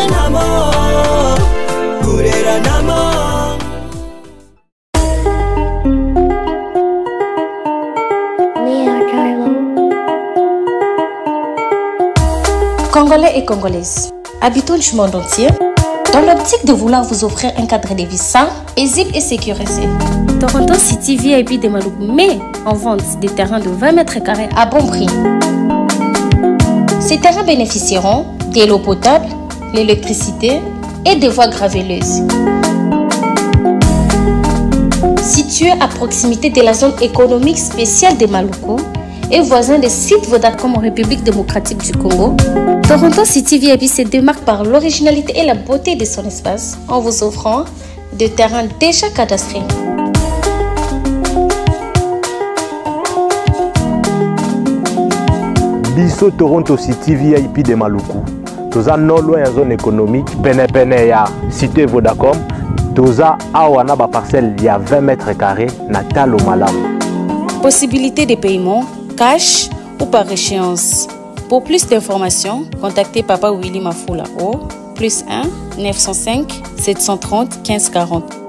Gureranamo, gureranamo. Congolais et Congolaises, habitants du monde entier, dans l'optique de vouloir vous offrir un cadre de vie sain, paisible et sécurisé. Toronto City VIP de Maluku met en vente des terrains de 20 mètres carrés à bon prix. Ces terrains bénéficieront de l'eau potable, l'électricité et des voies graveleuses. Situé à proximité de la zone économique spéciale de Maluku et voisin des sites Vodacom en République démocratique du Congo, Toronto City VIP se démarque par l'originalité et la beauté de son espace en vous offrant des terrains déjà cadastrés. Biso Toronto City VIP de Maluku. Toza non loin ya zone économique penepene ya cité Vodacom. Toza awa na ba parcelle ya 20 mètres carrés na talo malamu. Possibilité de paiement cash ou par échéance. Pour plus d'informations, contactez Papa Willy Mafoula au plus 1 905 730 1540.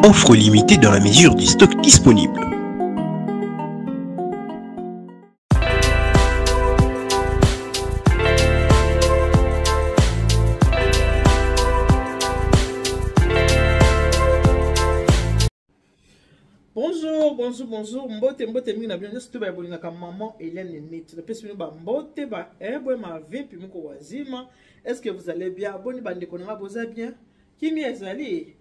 Offre limitée dans la mesure du stock disponible. Bonjour, bonjour, bonjour. Mbote, mbote mingi na bino nyonso to baye bolingaka maman Eliane Neti. Napesi bino ba mbote ba ebwe ma vimpi moko wazima. Est-ce que vous allez bien? Boni bandeko na nga boza bien? Kimia ezali?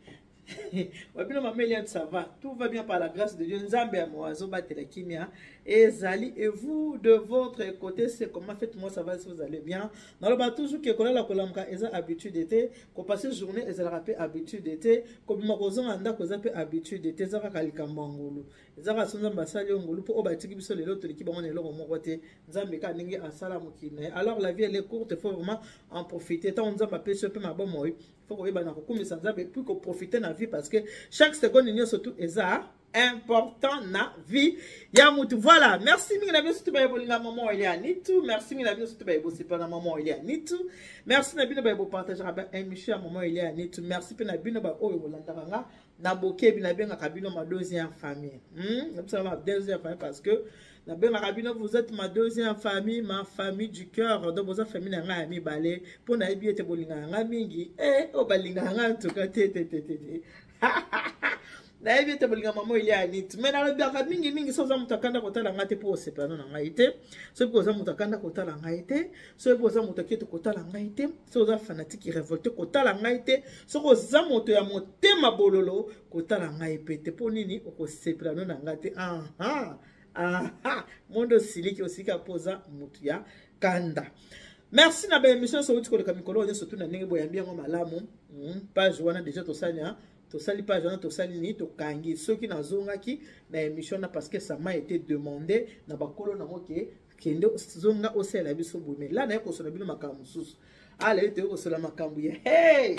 Wabino mama Eliane ça va? Tout va bien par la grâce de Dieu. Nzambe ya mowa azobatela kimia ezali. Et vous de votre côté c'est comment? Faites-moi savoir si vous allez bien. Naloba toujours que kolala kolamuka eza habitude te, kopasser journée ezalaka pe habitude te, kobima kozonga ndako eza pe habitude te, eza kaka likambo ya ngolu. Eza kaka so Nzambe asali yo ngolu po oyo batiki biso lelo toleki bango na eloko moko te. Nzambe kaka ndenge asala mokili na ye. Alors la vie elle est courte, il faut vraiment en profiter. Tango Nzambe apesi yo pe mabomoi, faut koyeba na kokumisa Nzambe puis ko profiter na vie parce que chaque seconde nyonso tout eza important na vie ya mutu. Voilà, merci mingi na bino surtout baye bolinga maman Eliane Nitu, merci mingi na bino surtout baye bosepa na maman Eliane Nitu, merci na bino baye bopartager ba émission ya maman Eliane Nitu, merci pe na bino ba oyo bolandaka nga na bokebi, nabengaka bino ma deuxième famille. Nabisaka ma deuxième famille parce que nabengaka bino, vous êtes ma deuxième famille, ma famille du cœur. Donc boza famille na ngai ya mibale mpo nayebi ete bolingaka ngai mingi. Oyo balingaka ngai en tout cas te, te, te, te, te. Nayebi ete bolinga mama Eliane Nitu, mais nalobaka mingi mingi soki oza moto akanda kotala ngai te mpo osepela na ngai te, soki oza moto akanda kotala ngai te, soki oza moto akete kotala ngai te, soki oza fanatique révolté kotala ngai te, soki oza moto ya motema bololo kotala ngai pe te, mpo nini okosepela no na ngai te. Aha, aha, mondo osiliki, osiliki mpo oza moto ya kanda. Merci na ba émission soki koleka mikolo nyonso tu na ndenge boyambi yango malamu. Page wana déjà tosali, hein? Tosali page wana, tosali nini, tokangi. Soki nazongaki na émission na parce que ça m'a été demandé na bakolo nango ke kende zonga osala biso boye, mais là naye kosola bino makambo mosusu. Ala ye toye kosola makambo ya hey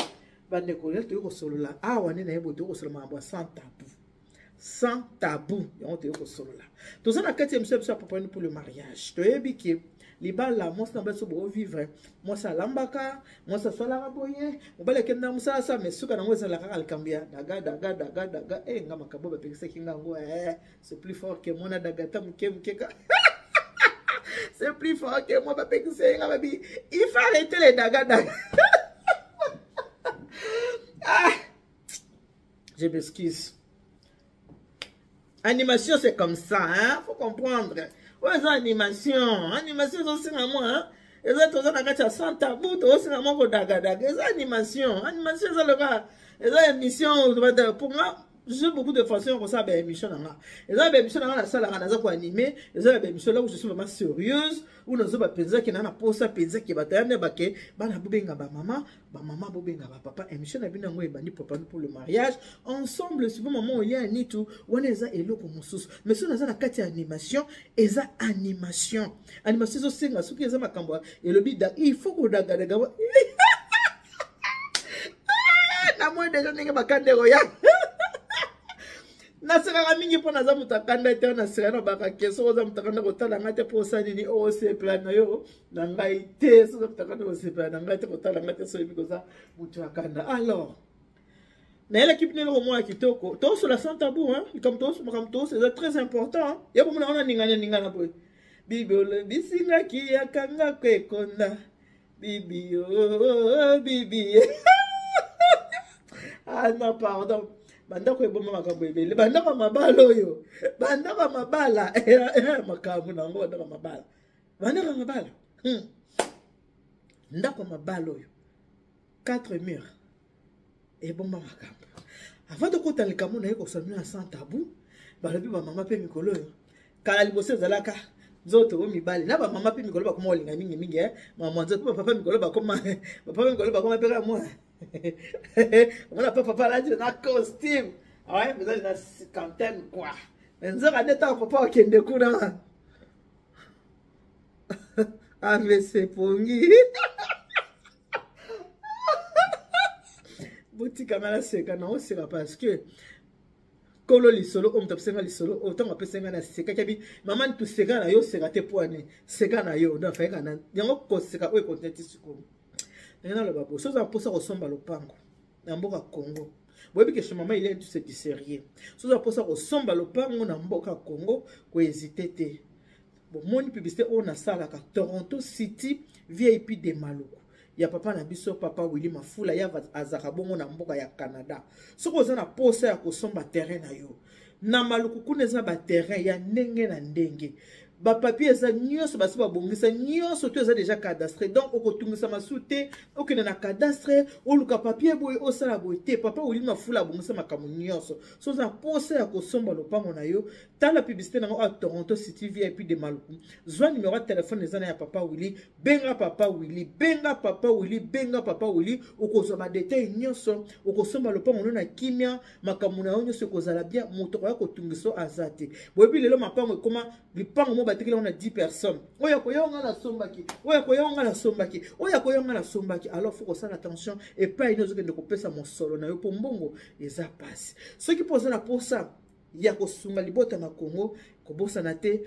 bandeko, lelo toye kosolola awa nde naye boye, toye kosolola makambo ya sans tabou, sans tabou yango toye kosolola. Toza na kati ya émission ya biso ya Papa pour le mariage. Toyebi ke libala mwasi na mobali so bovivre, mwasi alambaka, mwasi asalaka boye, mobali akende na mosala sa, mais suka nango ezalaka kaka likambo ya daga daga daga daga. Nga makambo bapekisaki nga yango, c'est plus fort que moi na daga ta moke moke ka. C'est plus fort que moi, bapekisaki nga babi, il faut arrêter les daga daga. Ah, je m'excuse. Animation c'est comme ça, hein, faut comprendre. Ouais, eza animation, animation ezosenga mwa, hein? Eza toza na kati ya sans tabou, tozosenga mwa kodagadaga. Eza animation, animation eza loka, eza émission, pour moi, j'ai beaucoup de façons comme ça, ben émission na nga. Eza ben émission na nga nasalaka, naza ko animer, eza ben émission là où je suis vraiment sérieuse, où nazo ba penza ki na na posa penza ki bato ya ba ke, bana bobenga ba mama, ba mama bobenga ba papa. Émission na bino yango ebandi papa pour le mariage ensemble, souvent maman Eliane Nitu wana eza eloko mosusu, mais soki naza na kati ya animation, eza animation, animation ezosenga soki eza makambo elobi da, il faut kodagadaga. Ah, na moi deja ndenge bakandeko ya. Nasekaka mingi mpo naza moto akanda te. Naseka na baka ke soki oza moto akanda, kotala ngai te. Mpo osala nini? Osepela na yo na ngai te. Soki oza moto akanda, kosepela na ngai te, kotala ngai te. Soki oyebi koza moto akanda, alors nayelaki bino eloko moko ya kitoko. Tosola sans tabou, likambo makambo toso eza très important. Ya bomona wana ningana ningana boye, bibolo bisingaki yakanga kwekonda bibi oh, bibi. Ah non, pardon. Bandako eboma makambo ebele. Bandako ya mabala oyo, bandako ya mabala, makambo na yango. Bandako ya mabala, bandako ya mabala, Ndako ya mabala oyo, 4 murs ebomba makambo. Avant tokota likambo na ye, kosala na sans tabou, balobi bamama mpe mikolo oyo, kala liboso ezalaka nzoto o mibali na bamama mpe mikolo bakoma kolinga mingimingi mama nzoto. Bapapa mikolo bakoma, bapapa mikolo bakoma mpe kaka mwa omona pa papa alati na costume, awaye mpenza na cinquantaine quoi. Mais nzoka nde ntango papa okende kuna, AVC pongi. Botikanga naseka, naoseka parce que kolo lisolo oyo, moto apesenga lisolo oyo, ntango apesenga nasekaki, abi: "Mama nitu, seka na yo, seka te po ani seka na yo." Donc fayeka na yango koseka oyo ekontinue ti sikoyo. Ndenge naloba bo, soza mposa kosomba lopango na mboka Congo, boyebi ke mama Eliane, tout, c'est du sérieux. Soza mposa kosomba lopango na mboka Congo, kohésite te. Bomoni publicité oyo nasalaka, Toronto City VIP de Maluku ya papa na biso, papa Willi Mafula ya azalaka bongo na mboka ya Canada. Soki oza na posa ya kosomba terrain na yo na Maluku, kuna eza baterrain ya ndenge na ndenge, bapapier eza nyonso, basi babongisa nyonso to eza déjà cadastre. Donc okotungisa masu te, okende na cadastre, oluka papier boye, osala boye te. Papa Willi Mafula abongisa makambo nyonso. So oza na posa ya kosomba lopango na yo, tala publicité nango a Toronto City VIP de Maluku, zwa numéro ya telefone eza na ya papa Willi, benga papa Willi, benga papa Willi, benga papa Willi, okozwa badetail nyonso, okosomba lopango no na kimia, makambo na yo nyonso ekozala bien, moto akoya kotungisa aza te. Boyebi lelo mapango ekoma lipango mo batikeli yango na 10 personnes. Oyo akoya nga nasombaki, oyo akoya nga nasombaki, oyo akoya nga nasombaki. Alors faut kosala attention epai nini ozokende kopesa mosolo na yo, mpo mbongo eza pasi. Soki mpo oza na posa ya kosunga libota na Congo, kobosana te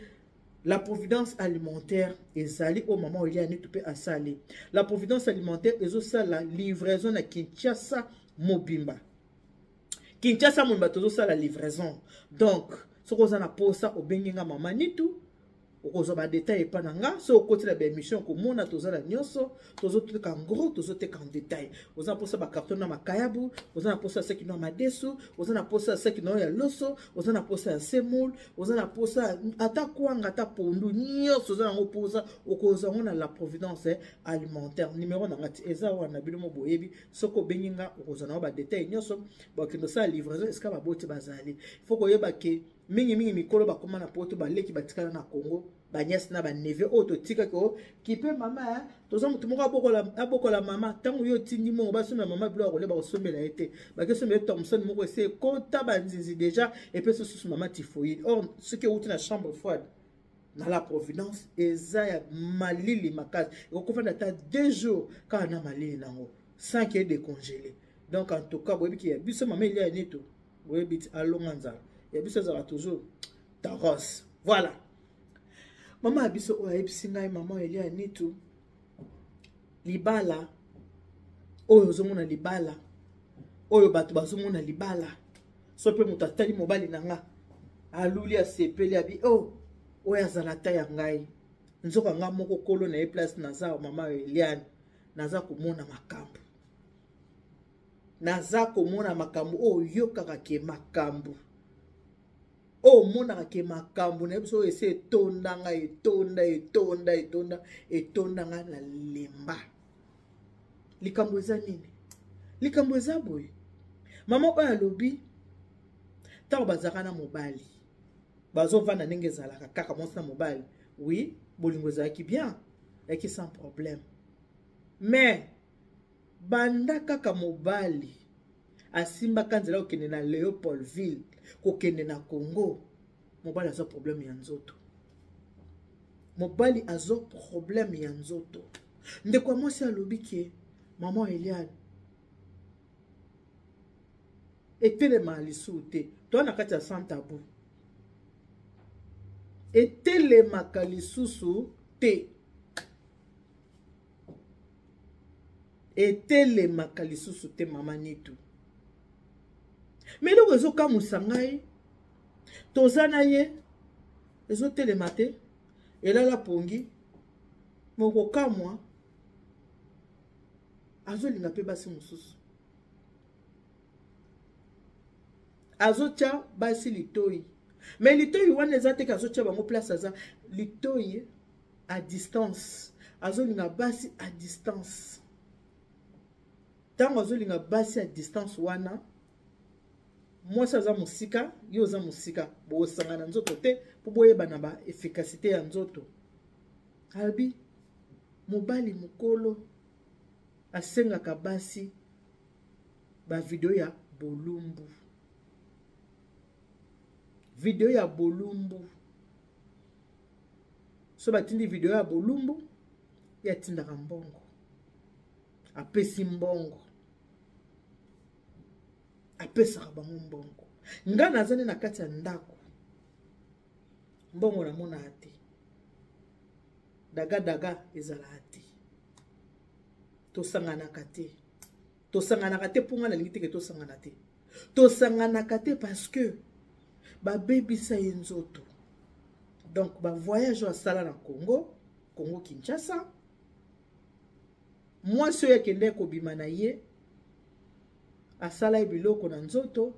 la Providence alimentaire ezali oyo mama Olia Nitu mpe asali. La Providence alimentaire ezosala livraison na Kinshasa mobimba. Kinshasa mobimba tozosala livraison. Donc soki oza na posa, obengi nga mama Nitu, okozwa badetail epa na nga. So okoti na baémission, okomona toza na nyonso, tozoteka gros, tozoteka en détail. Oza na mposa bacarton na makayabu, oza na mposa ya saki no ya madesu, oza na mposa ya saki na yo ya loso, oza na mposa ya semoule, oza na mposa ata kwanga, ata pondu, nyonso oza nango mposa, okozwa yango na La Providence alimentaire. Numero na nga ti eza wana, bino mo boyebi. Soki obengi nga, okozwa nango badetail nyonso. Bakende osala livraison esika baboti bazali. Faut koyeba ke mingimingi mikolo bakóma na Poto, baleki batikala na Congo, banièces na baneveux oyo totikaki o kipe mama. Toza motu moko abokola mama. Ntango yo otindi mongo basombela mama biloko ya kolia, bakosombela ye te, bakesombela ye Thomson moko ese ekota banzinzi déjà, epesi susu mama typhoïde. Or soki euti na chambre froide na La Providence, eza ya malili makasi, ekokofanda ata 2 jours kaka na malili nango sans ke décongelé. Donc en tout cas, boyebi ke ya biso mama Elia Neto, boyebi ti alonga nzala ya biso ezalaka toujours taros. Voilà, mama ya biso oyo ayebisi ngai, mama Elia Nitu, libala oyo ozomona, libala oyo bato bazomona, libala so mpe moto atali mobali na nga, aluli, asepeli, abi: "Oh, oyo azala ta ya ngai." Nzoka nga moko kolo na ye place naza, mama Eliane, naza komona makambo, naza komona makambo oyo oyokaka ke makambo oyo omonaka ke makambo na ye biso oyo esi etonda ngai, etonda, etonda, etonda, etonda ngai na lemba. Likambo eza nini? Likambo eza boye: mama oyo alobi, ntango bazalaka na mobali, bazovanda ndenge ezalaka kaka mwasi na mobali, oui, bolingo ezalaki bien, ezalaki sans problème. Mais banda kaka mobali asimbaka nzela kokende na Léopoldville, kokende na Congo, mobali azwa problème ya nzoto, mobali azwa problème ya nzoto. Ndeko ya mwasi alobi ke: "Mama Eliane, Etelemaka lisusu te. Toa na kati ya sans tabou. Etelemaka lisusu te. Etelemaka lisusu te mama Nitu. Mais eloko ezokamwisa ngai, toza na ye, ezotelema te, elala pongi, mokokamwa, azolinga mpe basi mosusu. Azotya basi litoi. Mais litoi wana eza te ke azotya bango place aza. Litoi à distance. Azolinga basi à distance. Tango azolinga basi à distance wana, mwasi aza mosika, yo oza mosika, bosangana nzoto te po boyebana ba efficacité ya nzoto. Alobi mobali mokolo asengaka basi ba video ya bolumbu. Video ya bolumbu. So batindi video ya bolumbu, ye atindaka mbongo. Apesi mbongo. Apesaka bango mbongo. Nga naza nde na kati ya ndako. Mbongo namonaka te. Daga daga ezalaka te. Tosanganaka te. Tosanganaka te mpo nga nalingi te ke tosangana te. Tosanganaka te parce que babebisa ye nzoto. Donc ba voyage oyo asala na Congo, Congo Kinshasa, mwasi oyo akendaki kobima na ye, asala ye biloko na nzoto,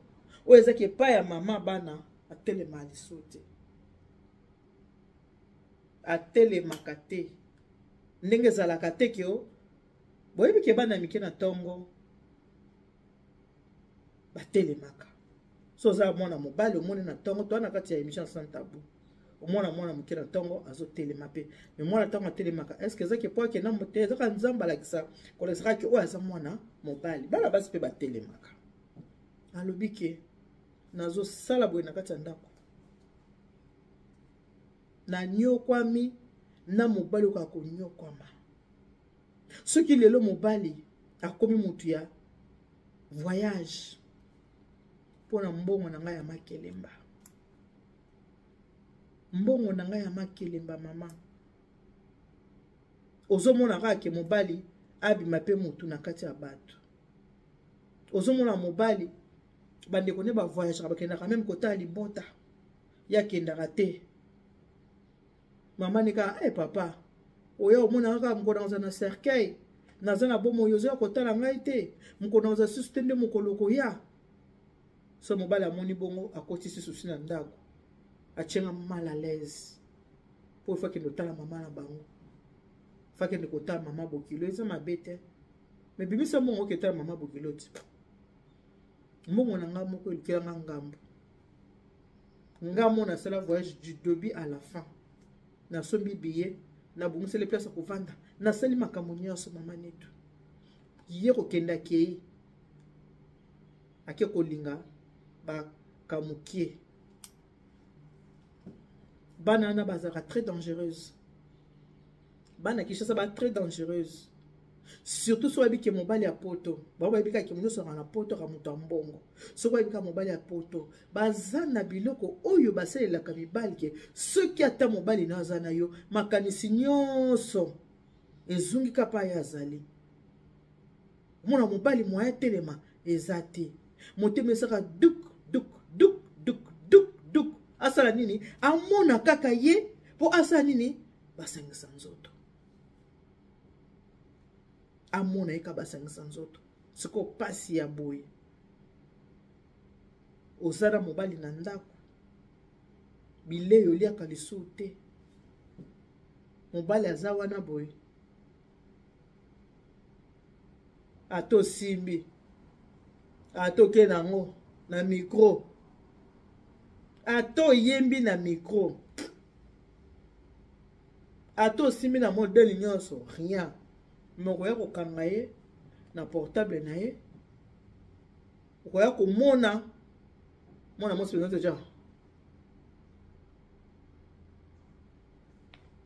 oyo ezaki epai ya mama bana, atelema lisusu te. Atelemaka te. Ndenge ezalaka te ke o, boyebi ke bana mike na tongo batelemaka. So oza mwana mobali omoni na tongo, toa na kati ya émission sans tabou. Omona mwana moke na tongo azotelema pe. Mais mwana ntango atelemaka, est-ce que ezaki po akenda mote, ezaka Nzambe alakisa, kolakisaka ke oyo aza mwana mobali. Bana basi pe batelemaka. Alobi ke nazosala boye na kati ya ndako. Nanyokwami na mobali oyo akonyokwama. Soki lelo mobali akomi mutu ya voyage mpona mbongo na ngai ya makelemba. Mbongo na ngai ya makelemba mama. Ozomona kaka ke mobali abima pe mutu na kati ya bato. Ozomona mobali bandeko ne ba voyageaka bakendaka meme kotala libota. Ya kendaka te. Mama ne kaka, eh, papa, oya omona kaka mokolo naza na cercueil, naza na bomoi, ozoya kotala ngai te, mokolo naza susu te nde mokolo koya. So mobali amoni bongo akotisi susu na ndako, atienga mal à l'aise. Po il faut akende kotala mama na bango. Faut akende kotala mama bokilo, eza mabe te. Mais bimisa mbongo okende kotala mama bokilo ti. Mbongo na nga moko elukela nga ngambo. Nga mona nasala voyage du début à la fin. Nasombi billet, nabongiseli place ya kovanda, nasali makambo nyonso mama Netu. Ye kokende akei. Ake kolinga bakamukie. Bana wana bazalaka très dangereuse. Bana Kinshasa ba très dangereuse. Surtout soki oyebi ke mobali ya poto, bango bayebi kaka ke nyonso na poto ka moto ya mbongo. Soki oyebi kaka mobali ya poto, baza na biloko oyo basalelaka mibali ke soki ata mobali na aza na yo, makanisi nyonso ezungi kaka ye azali. Mona mobali moyen telema eza te. Motema esaka duk duk duk duk duk duk. Asala nini? Amona kaka ye po asala nini? Basangisa nzoto. Amona ye kaka basangisa nzoto. Sikoyo pasi ya boye. Oza na mobali na ndako. Bilei oliaka lisusu te. Mobali aza wana boye. Ata osimbi, ata oke nango na micro, ata oyembi na micro, ata osimbi na modèle nyonso, rien. Mais okoya kokanga ye na portable na ye, okoya komona mwana mwasi mpenza deja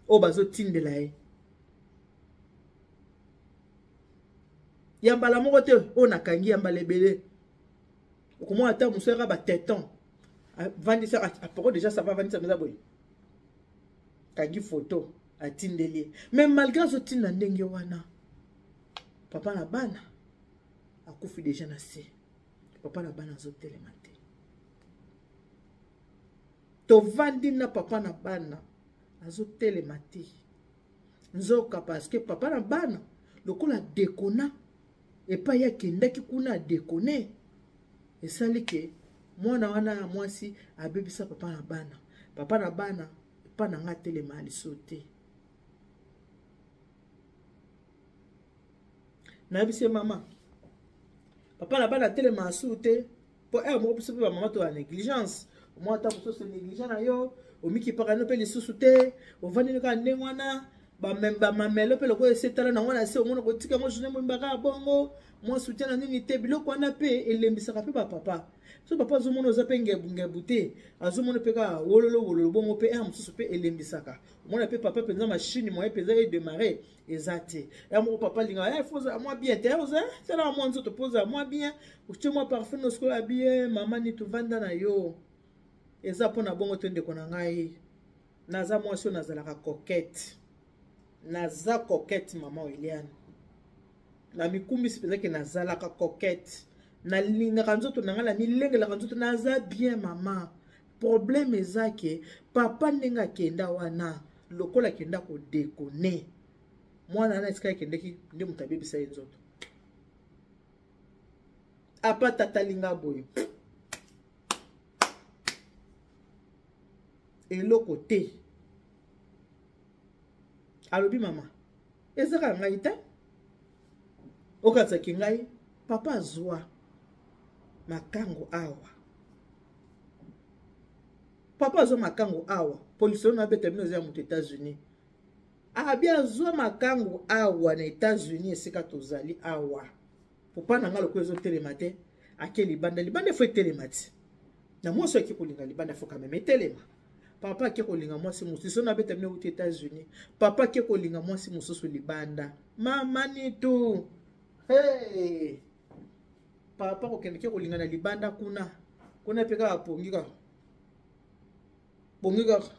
oyo bazotindela ye ya mbala moko te, oyo nakangi ya mbala ebele. Okomona ata mosu yaka bateton avandisa apoko déjà ça va, avandisa mpenza boye, kangi photo, atindeli ye. Mais malgré azotinda ndenge wana, papa na bana akufi déjà na se. Papa na bana azotelema te. Tovandi na papa na bana, azotelema te. Nzoka parce que papa na bana lokola dekona epai akendaki kuna, adekone, esali ke mwana wana ya mwasi abebisa papa na bana. Papa na bana epa na nga atelema liso te. Nayebisi ye: mama, papa na bana atelema asu te, mpo ere moko biso mpe bamama to ya négligence. Omwa ata mosusu négligent na yo, omikipaka no mpe lisusu te, ovandi kaka ndenge wana, bamamelo mpe lokola esetala nango na se, omona kotika yango journée mobimba kaka bongo, mwa soutien na nini te. Biloko wana mpe elembisaka mpe bapapa. So papa azomona oza mpe ngebungebu te, azomona mpe kaka wololo wololo bongo, mpe ere mosusu mpe elembisaka. Omona mpe papa mpenza machine moye mpenza edémarre eza te. Ya moko papa alingaka eh, faut ozala mwa bien te, oza talaka mwa nzoto mpo ozala mwa bien, otie mwa parfum nosikola bien. Mama ni tovanda na yo eza mpo na bongo te. Ndeko na ngai, naza mwasi oyo nazalaka coquette, naza coquette. Mama Eliane, na mikumbisi mpenza ke nazalaka coquette, nalingaka nzoto na ngai, namilengelaka nzoto, naza bien mama. Problème eza ke papa ndenge akenda wana, lokola akenda kodekone mwana wana, esika akendeki nde moto abebisa ye nzoto. Apa tata alinga boye, eloko te. Alobi: mama, eza kaka ngai te, okanisaki ngai. Papa azwa makango awa, papa azwa makango awa. Polisi oyo nabeta bino eza ya moto États-Unis. Abi azwa makango awa na États-Unis, esika tozali awa. Papa na nga lokola ezotelema te, ake libanda. Libanda efo etelema ti na mwasi ake kolinga libanda, fo kameme etelema. Papa ake kolinga mwasi mosusu, so nabeta bino euti États-Unis. Papa ake kolinga mwasi mosusu libanda. Mama nitu, hey! Papa kokende ke kolinga na libanda kuna, kuna mpe kaka pongi, kaka pongi kaka.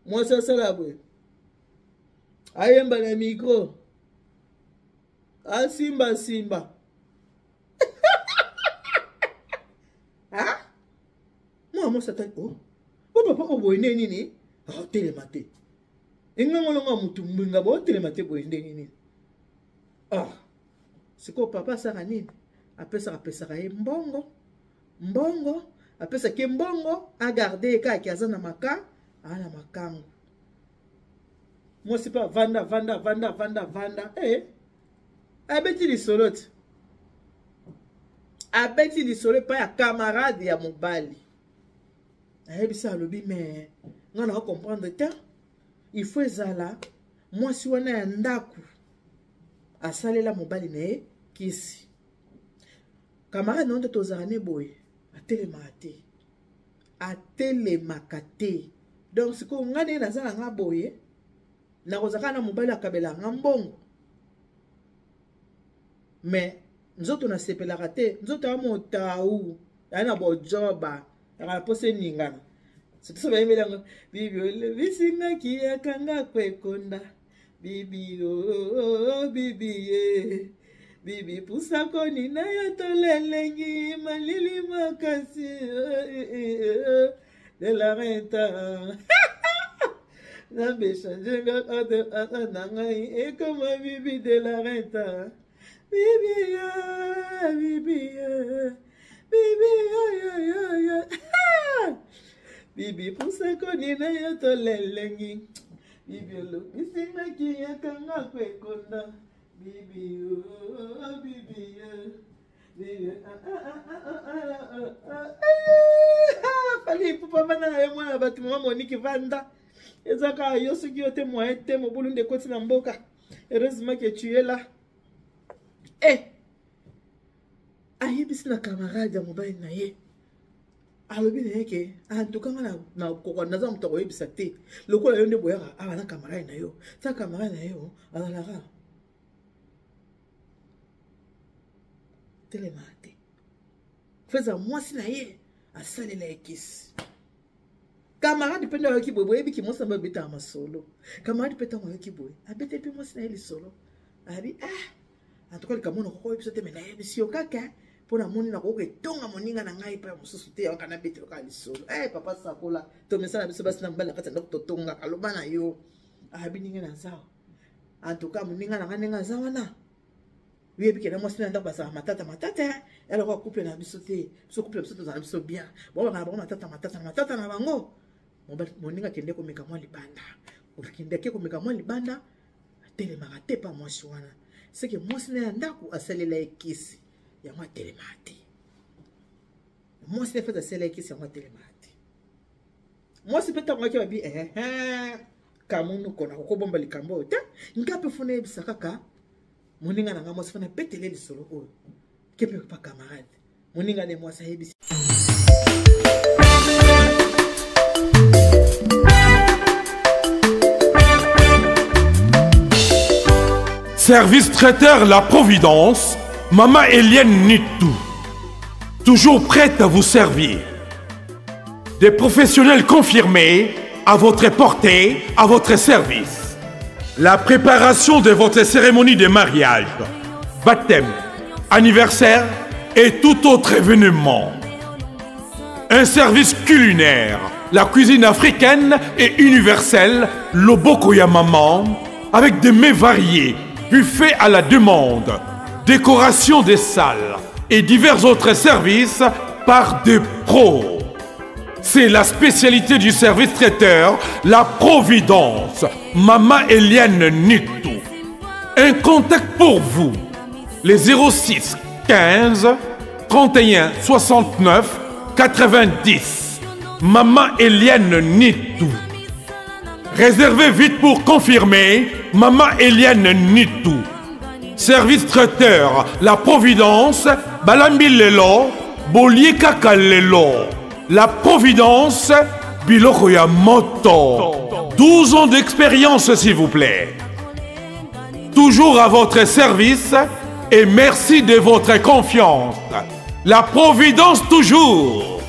Mwasi asala boye, ayemba na micro, asimbasimba. Mwana mwasi atali: o oh, papa oyo boye nde nini? Aotelema te, engangolonga motu mbinga botelema te, boye ndenge nini? Ah, sikoyo papa asaka nini? Apesaka, apesaka ye mbongo, mbongo apesaki ye mbongo, agarde ye kaka, aza na maka, aa na makango. Mwasi mpe avanda, avanda, avanda, avanda, avanda. Eh, abeti lisolo ti abeti lisolo epai ya camarade ya mobali. Ayebisa, alobi: me ngai na comprendre te, il faut ezala mwasi wana ya ndako asalela mobali na ye kisi. Camarade na yo nde tozala ne boye, atelemaka te, atelemaka te. Donc sikoyo ngai ndenge naza na nga boye, nakozala kaka na mobali akabela nga mbongo, mais nzoto nasepelaka te, nzoto ya motau ya na bojoba yaka na mposa eningana. Surtout so bayembeli yango: bibi olebisingaki yakanga kwekonda, bibi o oh, bibi ye, bibi pusakoni na yo tolelengi malili makasi de la renta. Nzambe change nga na ngai ekoma bibi de la renta, bibi ya, bibi ya, bibi ya ya ya ya, bibi pusakoni na yo tolelengi, bibi olobisingaki yakanga kwekonda, bibi oh, bibi ya, bibi. Fally Ipupa, vanda na yo, mwana bato. Mama Moniki, vanda, eza kaka yo. Soki yo te, moyen te, mobulu nde ekoti na mboka. Heureusement que tu es là. Eh, ayebisi na camarade ya mobali na ye, alobi na ye ke antuka nga naza moto akoyebisa te, lokola yo nde boyaka awa na camarade na yo. Ta camarade na yo azalaka telemaka te. Feza mwasi na ye asalela ye kisi. Camarade mpe nde ayoki boye, boyebi ki mwasi na bango abetaka masolo. Camarade mpe ntango ayoki boye, abeteli mpe mwasi na ye lisolo. Abi ah, en tout cas likambo nakoki koyebisa te, mais nayebisi yo kaka mpo namoni nakoki etonga moninga na ngai epai ya mosusu te, yango nabeteli kaka lisolo. Eh papa sakola, tomesana biso basi na mobali na kati ya ndako totongaka, loba na yo. Abi ndenge naza. En tout cas moninga na ngai ndenge aza wana, oyebi ke na mwasi na ndako bazala matata matata, ya lokola couple na biso te, biso couple na biso tozala biso bien, bango bakana bango matata matata na matata na bango. Moninga akende komeka mwa libanda, okende ake komeka mwa libanda, atelemaka te pa mwasi wana, seke mwasi na ya ndako asalela ye kisi yango atelemaka te. Mwasi na fete asalela ye kisi yango atelemaka te. Mwasi mpe ntango aki babi ehe kamunuko nakokobomba likambo oyo te, nga mpe funa yebisa kaka moninga na nga mwasi, fana betele lisolo oyo kepe pa camarade moninga ne mwasi ayebisi. Service traiteur La Providence, Maman Eliane Nitou, toujours prête à vous servir. Des professionnels confirmés à votre portée, à votre service. La préparation de votre cérémonie de mariage, baptême, anniversaire et tout autre événement. Un service culinaire, la cuisine africaine et universelle, loboko ya maman, avec des mets variés, buffet à la demande, décoration des salles et divers autres services par des pros. C'est la spécialité du service traiteur, la Providence, Mama Eliane Nitou. Un contact pour vous, les 06 15 31 69 90. Mama Eliane Nitou. Réservez vite pour confirmer, Mama Eliane Nitou. Service traiteur, la Providence, Balambi Lelo, Bolie Kaka Lelo. La Providence, Biloko ya Moto. 12 ans d'expérience, s'il vous plaît. Toujours à votre service et merci de votre confiance. La Providence toujours.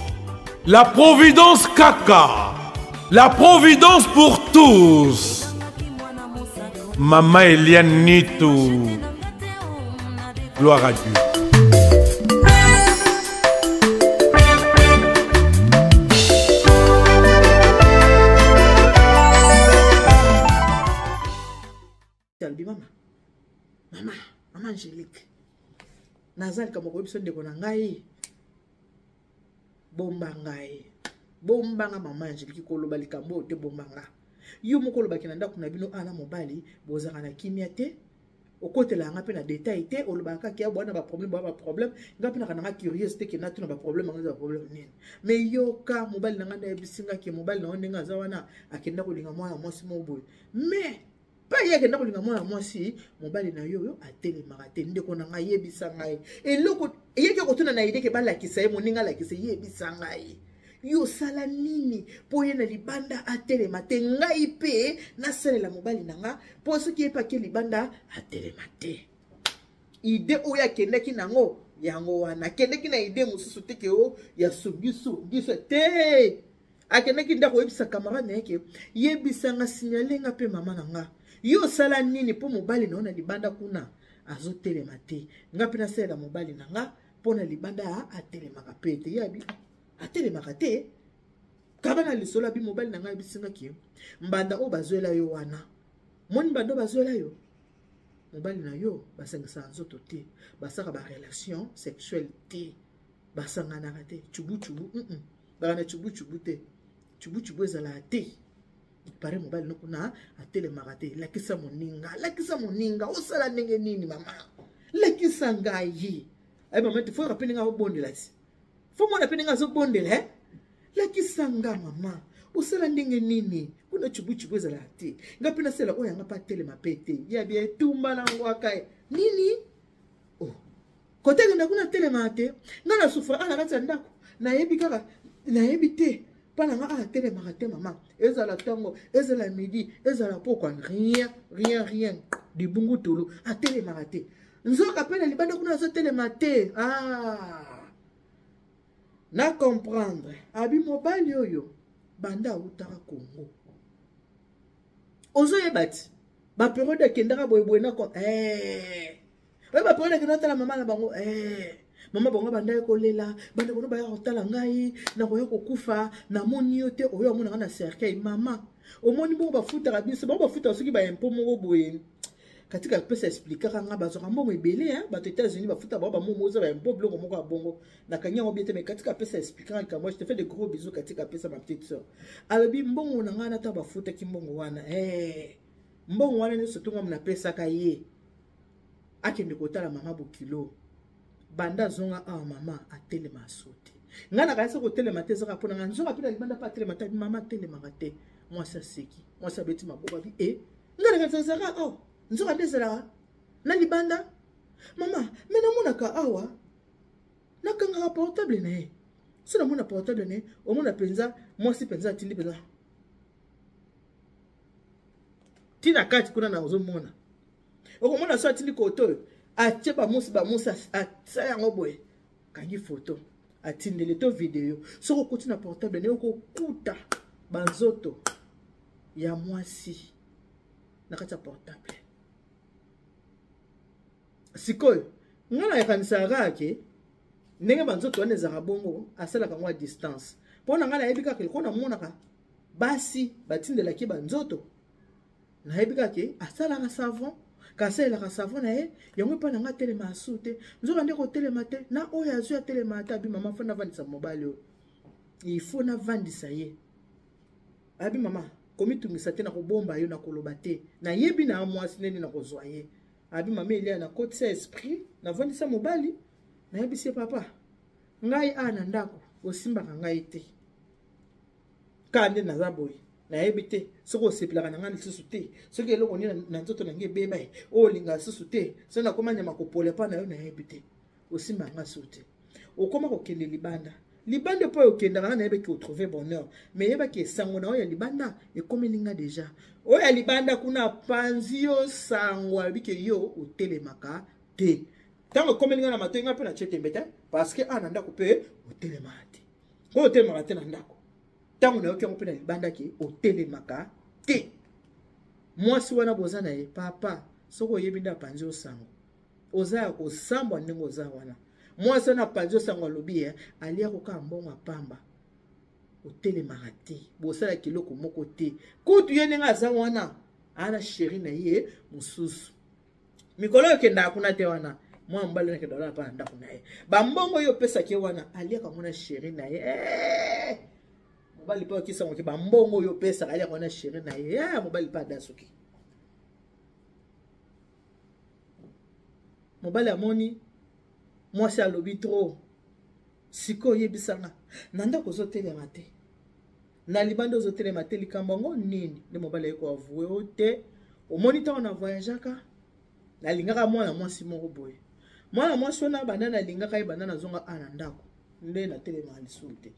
La Providence Kaka. La Providence pour tous. Maman Eliane Nitou. Gloire à Dieu. Alobi mama, mama, mama Angélique, naza likambo koyebisa ndeko na ngai, bomba ngai, bomba nga mama Angélique, koloba likambo oyo te, bomba nga. Yo moko olobaki na ndako na bino ana mobali, bozalaka na kimia te, okotela nga mpe na detail te, olobaka kaka ya bwana ba problème, bwana ba problème, nga mpe naka nanga curieuse te ke natuna ba problème yango eza ba problème nini. Mais yoka mobali na nga nde ayebisi nga ke mobali na yo ndenge aza wana akenda kolinga mwana mwasi moko boye, mais mpe ye akenda kolinga mwana mwasi, mobali na yo oyo atelemaka te. Ndeko na ngai, yebisa ngai eloko eyaki kotuna na ideke balakisa ye, moninga alakisa, yebisa ngai yo osala nini mpo ye na libanda atelema te, ngai mpe nasalela mobali na nga mpo soki ye mpe ake libanda atelema te. Ide oyo akendaki nango yango wana, akendaki na ide mosusu te ke o ya songisongiso te. Akendaki ndako oyebisa camarade na ye ke yebisa nga, signale nga mpe mama na nga, yo osala nini mpo mobali na yo na libanda kuna azotelema te, nga mpe nasalela mobali na nga mpo na libanda atelemaka mpe te. Ye abi atelemaka te, kaba na lisolo abi mobali na ngai ayebisingaki mbanda oyo bazwela yo wana, moni mbanda oyo bazwela yo mobali na yo basangisaka nzoto te, basaka ba relation sexuelle te, basanganaka te, chubuchubu baka na chubuchubu te, chubuchubu ezalaka te. Pare mobali no kuna atelemaka te, lakisa moninga, lakisa moninga osala ndenge nini mama, lakisa ngai. Aye mama te, foyoka mpe ndenge azobondela ti, fo mwana mpe ndenge azobondela eh? Lakisa nga mama osala ndenge nini kuna chubuchubu ezalaka te, nga mpe nasala oyo yanga mpe atelema mpe te, ya bia etumba na ngwaka ye nini oh. Kote akenda kuna atelemaka te, nga na souffre na kati ya ndako, nayebi kaka, nayebi te mpa na nga atelemaka te mama, ezala ntongo, ezala midi, ezala pokwa, rien rien rien, libungutulu atelemaka te, nzoka mpe na libanda kuna azotelema te. Ah. Na comprendre. Abi mobali oyo banda awutaka Congo. Ozoyeba ti ba periode akendaka boye boye na eh. Oyo ba periode akendaka tala mama na bango eh. Mama bango bandaki kolela, bandeko no baya kotala ngai, nakoya kokufa, namoni yo te, oyo amonaka na cercueil mama. Omoni bongo bafutaka biso, bango bafutaka soki ba impôt moko boye. Katika pesa explikaka nga bazwaka mbongo ebele hein, bato États-Unis bafuta bango ba mbongo oza ba impôt biloko moko ya bongo. Nakangi yango bien te mais Katika pesa explikaka likambo, je te fais de gros bisous Katika pesa ma petite sœur. Alobi mbongo na nga nata bafutaki mbongo wana. Eh mbongo wana nyonso tonga napesaka ye. Akende kotala mama bokilo. Banda azonga awa mama atelema asote. Nga nakanisi kotelema te ezaka mpona nga nzoka mpe na libanda mpe atelema te mama atelemaka te. Mwasi aseki, mwasi abeti maboko abi e nga nakanisa ezalaka awa nzoka nde ezalaka na libanda mama me namonaka awa nakangaka portable na ye so namona portable na ye omona mpenza mwasi mpenza atindi mpenza ntina kati kuna na ozomona okomona so atindi koto oyo atie bamusi bamusi atia yango boye kangi foto atindeli to video soki okoti na portable na ye okokuta banzoto ya mwasi na kati ya portable. Sikoyo nga nayakanisaka kaka ke ndenge banzoto wana ezalaka bongo asalaka yango a distance mpo na ngai nayebi kaka eloko namonaka basi batindelaki banzoto nayebi kaka ke asalaka savon kasalelaka savon na ye yango epai na ngai atelema asu te nzoka nde kotelema te na oyo azwi atelema ata abi mama fo navandisa mobali oyo il faut navandisa ye abi mama komitungisa te nakobomba yo nakoloba te nayebi na mwasi ndenge nakozwa ye abi mama Elia nakotisa esprit navandisa mobali nayebisi ye papa ngai awa na ndako osimbaka ngai te kaka nde naza boye nayebi te soki osepelaka na ngai lisusu te soki eloko nini na nzoto na ngai ebeba ye oyo olinga lisusu te soki nakoma nyama kopola epai na yo nayebi te osimba nga su te okoma kokende libanda libanda mpo okendaka nga nayebaki otrouve bonheur mais yebaki esango na oyo ya libanda ekomeli nga deja oyo ya libanda kuna apanzi yo sango alobi ke yo otelemaka te ntango ekomeli nga na matoi nga mpe na tie tembe te parce que awa na ndako mpe otelemaka te oyo otelemaka te na ndako ntango nayoki yango mpe na libanda ke otelemaka te mwasi wana boza na ye papa soki oyebi nde apanzi yo sango oza ya kosambwa ndenge oza wana mwasi wana apanzi osango alobi ye alia kokaa mbongo apamba otelemaka te bosalaka eloko moko te kutu ye ndenge aza wana ana sheri na ye mosusu mikolo oyo okendaka kuna te wana mwana mobali nakenda wana mpa na ndako na ye bambongo oyo opesaki ye wana aliaka yango na sheri na ye eh! Mobali mpe okisango ke bambongo oyo opesaka aliaka yango na sheri na ye eh, mobali mpe adasuki mobali amoni mwasi alobi trop sikoyo oyebisanga na ndako ozotelema te na libanda ozotelema te likambo yango nini nde mobali aye koavoue o te omoni ntango na voyageaka nalingaka mwana mwasi moko boye mwana mwasi wana banda nalingaka ye banda nazonga a na ndako nde natelemaka lisusu te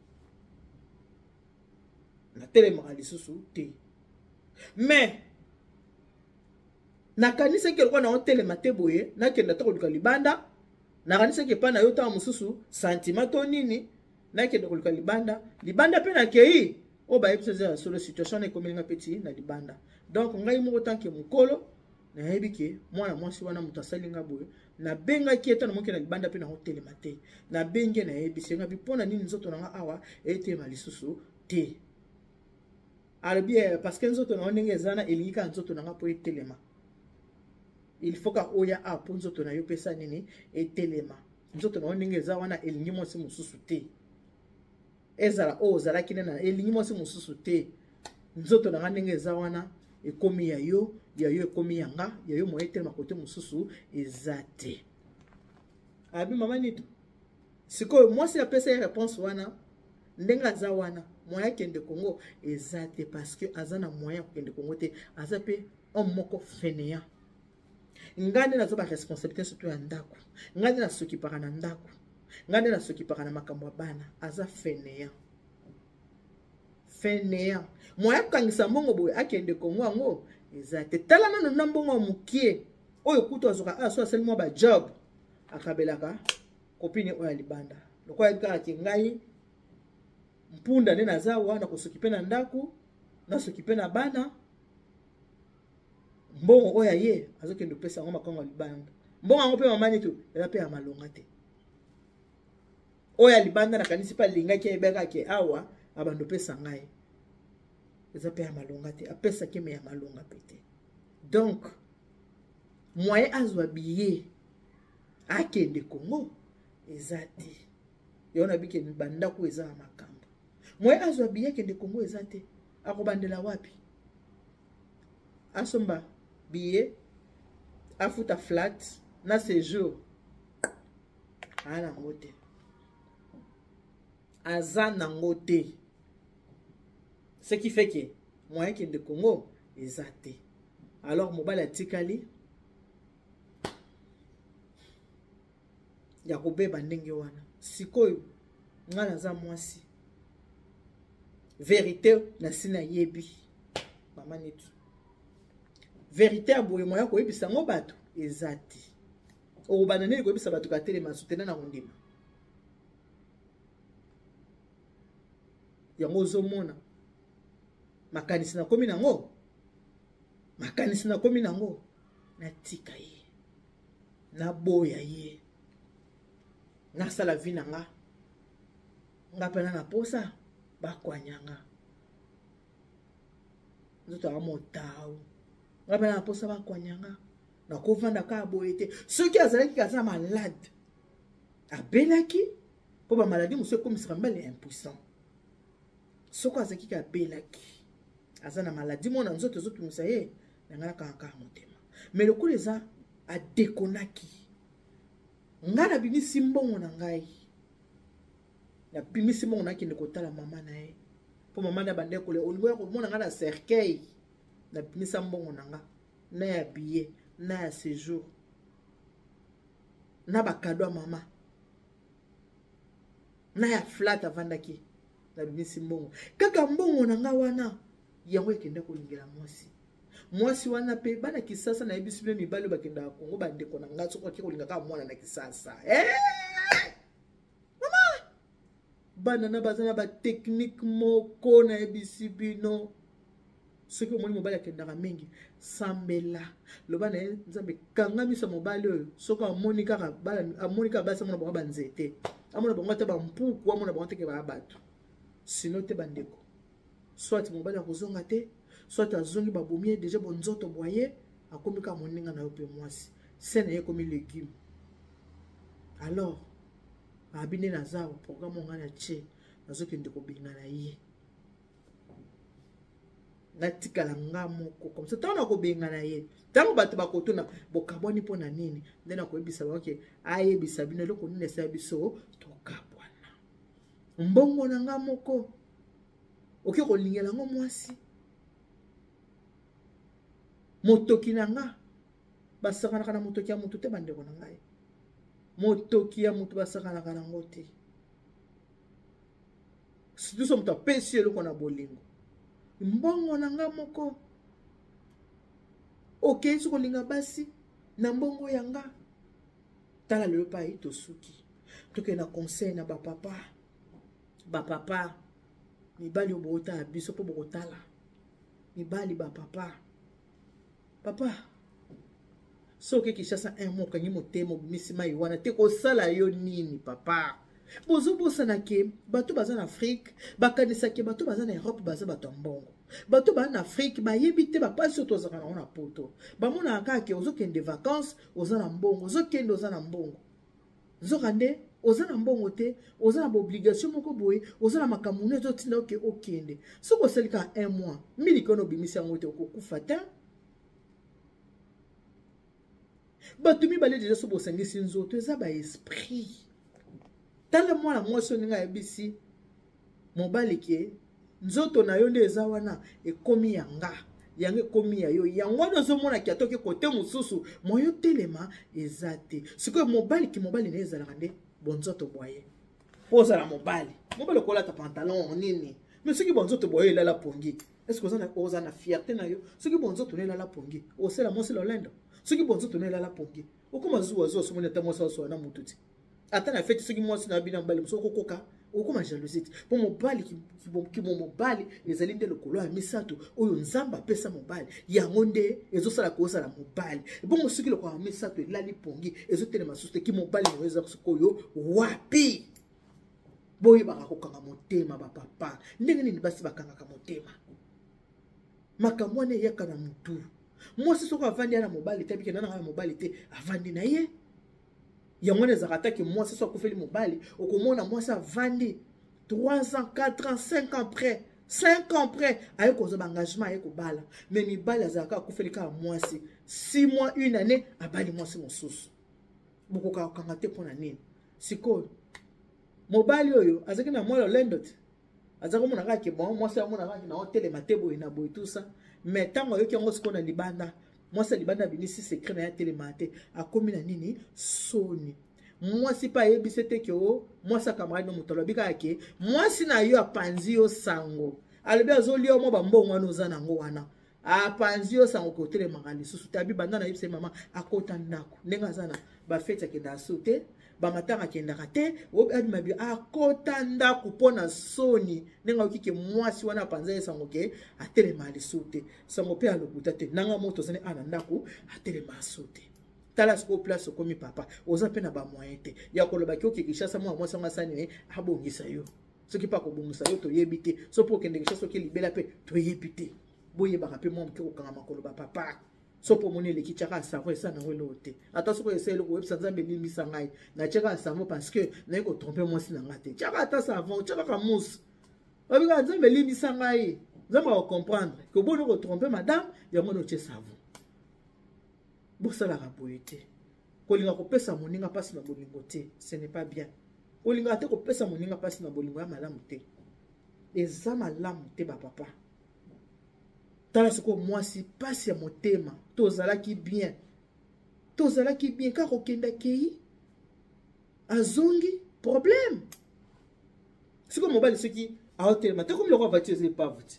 natelemaka lisusu te mais nakanisaki lokola naotelema te boye nakenda ta koluka libanda nakanisaki epai na yo ntango mosusu sentiment to nini nakende koluka libanda libanda mpe nakei oyo bayebi eza ya solo situation na ekomeli nga mpe ti na libanda donc ngai moko tanke mokolo nayebi ke mwana mwasi wana moto asali nga boye nabengaki ye ntango moke na libanda mpe nakotelema te nabengi ye nayebisi ye nga bi mpo na nini nzoto na nga awa etelema lisusu te alobi eh, parce que nzoto na yo ndenge eza na elingi kaka nzoto na nga mpo etelema il faut kaka oya awa mpo nzoto na yo pesa nini etelema nzoto na yo ndenge eza wana elingi mwasi mosusu te ezala oyo ozalaki nde na elingi mwasi mosusu te nzoto na nga ndenge eza wana ekomi ya yo ya yo ekomi ya nga ya yo moye etelema kote mosusu eza te abi mama nito sikoyo mwasi apesa ye réponse wana ndenge aza wana moyen akende Congo eza te parce que aza na moyen ya kokende Congo te aza mpe homme moko fainéant ngai nde naza baresponsabilité surtout ya ndako ngai nde nasokipaka na ndako ngai nde nasokipaka na makambo ya bana aza fainéant fainéant moyen akokangisa mbongo boye akende Congo yango eza te tala nano na mbongo ya mokie oyo kutu azoka aso ah, asali mwa bajob akabelaka kopine oyo ya libanda lokola yebi kaka ke ngai Mpunda nde naza wana kosokipe na ndako, nasokipe na bana. Mbongo oyo aye azokende kopesa yango makango ya libanda. Mbongo yango mpe mama Nitu eza mpe ya malonga te. Oyo ya libanda nakanisi mpe alingaki ayebaka ke awa abando pesa ngai. Eza mpe ya malonga te, apesaki me ya malonga mpe te. Donc moyen azwa billet akende Congo eza te. Yo na bike bandako eza na makambo. Moyen azwa billet akende Congo eza te. Akobandela wapi? Asomba billet, afuta flat na séjour. Aza nango te. Aza nango te. Ce qui fait que moyen kende Congo eza te. Alors mobali atikali ya kobeba ndenge wana. Sikoyo nga naza mwasi. Vérité nasi nayebi. Mama Nitu. Vérité ya boye moya koyebisa ngo bato eza te. Okobanda nini koyebisa bato katelema sutena na kondima. Yango ozomona makanisi nakomi nango, makanisi nakomi nango, natika ye, naboya ye, nasala vie na nga, nga pena na posa bakwanya nga, nzoto ya motau, nga pena na posa bakwanya nga, nakovanda kaka boye te. Soki azalaki kaza malade, abelaki po ba maladie mosusu ekomisaka mibali impuissant. Soki azalaki kaka abelaki, aza na maladie moko na nzoto ezotungisa ye, na ngai nakanga kaka motema. Mais lokola eza adekonaki, ngai nabimisi mbongo na ngai, nabimisi mbongo nakende kotala mama na ye, po mama na bande kolela, olingo ya komona ngai na cercueil, nabimisa mbongo na ngai, na ya billet, na ya séjour, na ba cadeau ya mama, na ya flat avandaki, nabimisi mbongo. Kaka mbongo na nga wana, yango ekende kolingela mwasi. Mwasi wana pe, bana Kisasa nayebisi bino mibali oyo bakendaka Congo, bandeko na nga, soki oke kolinga kaka mwana na Kisasa. Mama! Bana na baza na ba technique moko nayebisi bino. Soki omoni mobali akendaka mingi, sambela, loba na ye Nzambe kanga miso ya mobali oyo. Soki amoni kaka bana, amoni kaka basi, amona bango ba nzete, amona bango ata ba mpuku, amona bango teke ba bato. Sinon te bandeko, soit mobali akozonga te, soit azongi babomi ye déjà bonzoto bwa ye, akomi kaka moninga na yo pe mwasi, se na ye ekomi légume. Alors abi nde naza awa, programme oyo ngai natie, nazokende kobengana ye, natikala nga moko comme ça. Ntango nakobengana ye, ntango bato bakotuna bokabwani mpo na nini, nde nakoyebisa bango ke ayebisa bino eloko nini esala biso tokabwana. Mbongo na nga moko oke kolingela yango mwasi, motoki na nga basakanaka na motoki ya motu te, bandeko na ngai, motoki ya motu basakanaka nango te. Surtout so moto apesi eloko na bolingo, mbongo na nga moko okei soki kolinga basi na mbongo ya nga. Tala lelo pai tosuki, tokende na conseil na bapapa, bapapa mibali oyo bokotala biso mpo bokotala mibali bapapa. Papa, soki Kinshasa un mois okangi motema obimisi mai wana te, kosala yo nini papa? Bozobosana ke bato baza na Afrique bakanisa ke bato baza na Europe baza bato ya mbongo. Bato baza na Afrique bayebi te bapasi oyo tozalaka nango na poto. Bamonaka kaka ke ozokende vacances oza na mbongo, ozokende oza na mbongo. Nzokande oza na mbongo te, oza na baobligation moko boye, oza na makambo nini ezotinda oke okende. Soki osali kaka un mois, miliki wana obimisi yango te, okokufa te. Bato mibale deja so bosangisi nzoto eza ba esprit. Tala mwana mwasi oyo ndenge ayebisi mobali ke nzoto na yo nde eza wana ekomi ya nga, yango ekomi ya yo, yango wana ozomona ki atoki kote mosusu moyo telema eza te. Sikoyo mobali ki mobali na ye ezalaka nde bonzoto bwa ye. Po ozala mobali, mobali okolata pantalon nini, mais soki bonzoto bwa yo elala pongi, est-ce que oza na fierté na yo? Soki bonzoto na elala pongi, osela mwasi lolendo. Soki bonzoto na elala pongi, okoma zuwa zuwa, somoni ata mwasi asola na mutu ti. Ata na feti soki mwasi na bino mobali mosusu okokoka, Okoma jalousie te, mpo mobali kimo mobali ezali nde lokolo ya misato oyo Nzambe apesa mobali, yango nde ezosala kozala mobali. Bongo soki lokolo ya misato elali pongi, ezotelema susu te, kimobali nayo eza sikoyo wapi? Boyebaka kokanga motema, bapapa. Ndenge nini basi bakangaka motema? Makambo wana eyaka na motu. Mwasi soki avandi ya na mobali te, abike nana ya mobali te, avandi na ye. Yango wana ezalaka atake mwasi so akufeli mobali, okomona mwasi avandi 3 ans, 4 ans, 5 ans près, 5 ans près aye kozwa baengagement, aye kobala. Mais mibali azalaka akufeli kaka mwasi 6 mois, une année, abali mwasi mosusu. Bokokaka kokanga te mpo na nini? Sikoyo mobali oyo azalaki na mwa lolendo te, aza komona kaka ke bon, mwasi amona kaka na otelema te boye na boye, tout ça. Mais ntango ayoki yango sikoyo na libanda, mwasi ya libanda abimisi secret na ye, atelema te, akomi na nini? Soni. Mwasi mpe ayebisi te ke o mwasi ya camarade no, moto alobi kaka ke mwasi na yo apanzi yo sango, alobi azolia mwa bambongo wana oza nango wana, apanzi yo sango kotelemaka lisusu te. Abi banda nayebisa ye mama akota ndako, ndenge aza na bafeti akendaka so te, bamatanga akendaka te, abima bi akota ndako mpo na soni, ndenge ayoki ke mwasi wana apanza ye sango ke atelemaka lisusu te. Sango mpe alokuta te, nanga moto ozali a na ndako atelemaka so te. Tala sikoyo place okomi, papa, oza mpe na bamoyen te ya koloba ke oke Kinshasa, mwa mwasi yango asani ne abongisa yo. Soki mpe akobongisa yo toyebi te, so mpe okende Kinshasa oke libela mpe toyebi te. Boyebaka mpe mwa moke kokanga makolo, bapapa. So mpo omoni eleki, tiaka savon, esa nango eloko te. Ata soki esa eloko, oyebisa Nzambe elimbisa ngai, natiaka savon parce que naye kotrompe mwasi na ngai te. Tiaka ata savon, tiaka kaka mousse, babikaka Nzambe elimbisa ngai, Nzambe akocomprendre ke oboni kotrompe madame yango na otie savon. Bosalaka boye te, kolinga kopesa moninga mpasi na bolingo te, ce n'est pas bien. Kolingaka te kopesa moninga mpasi na bolingo ya malamu te, eza malamu te, bapapa. Tala sikoyo mwasi, mpasi ya motema. Tozalaki bien, tozalaki bien, kaka kokenda kei azongi problème. Sikoyo mobali soki aotelema te, akomi lokola voiture eza epave te.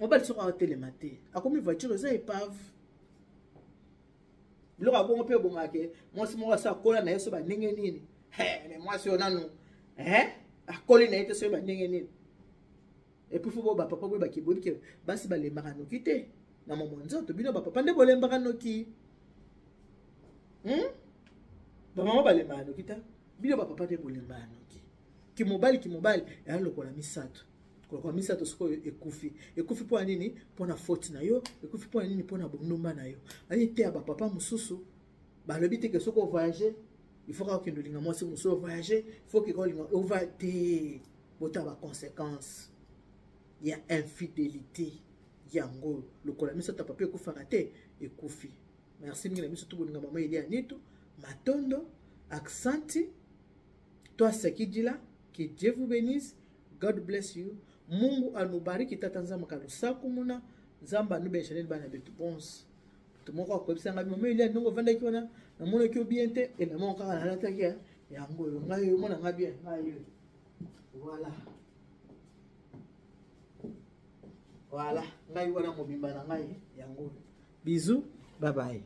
Mobali soki aotelema te, akomi voiture eza epave. Biloko ya bongo mpe ebongaka ke mwasi moko asa akola na ye so bandenge nini, me mwasi oyo nanu akoli na ye te, soki bandenge nini. Et puis fo bo bapapa boyebaki, boyebi ke basi balembaka noki te na mama nzoto. Bino bapapa nde bolembaka noki, Bamama balembaka noki te, bino bapapa nde bolembaka noki. Kimobali, kimobali eya lokola misato, lokola misato sikoyo ekufi. Ekufi mpo na nini? Mpo na faute na yo. Ekufi mpo na nini? Mpo na bondumba na yo. Ayi te ya bapapa mosusu balobi te ke soki ovoyage, il faut kaka okende olinga mwasi mosusu. Ovoyage, il faut keka olinga ova te. Botala baconséquence ya infidélité yango, lokola misato ya papa ekufaka te, ekufi. Merci mingi na biso to bolinga mama Elia Nitu matondo aksanti to asakidila. Que Dieu vous bénisse, God bless you, Mungu anubariki, tata Nzambe kalusaku muna Nzambe anubenesha nini bana betu bonse. Moto moko akoyebisa ngai, mama Elia, ndenge ovandaki wana namonaki yo bien te. Elama kaka nalataki yango oyo ngai omona ngai bien, ngai oyo. Voilà, voilà, ngai wana mobimba na ngai yango oyo. Bisous, bye bye.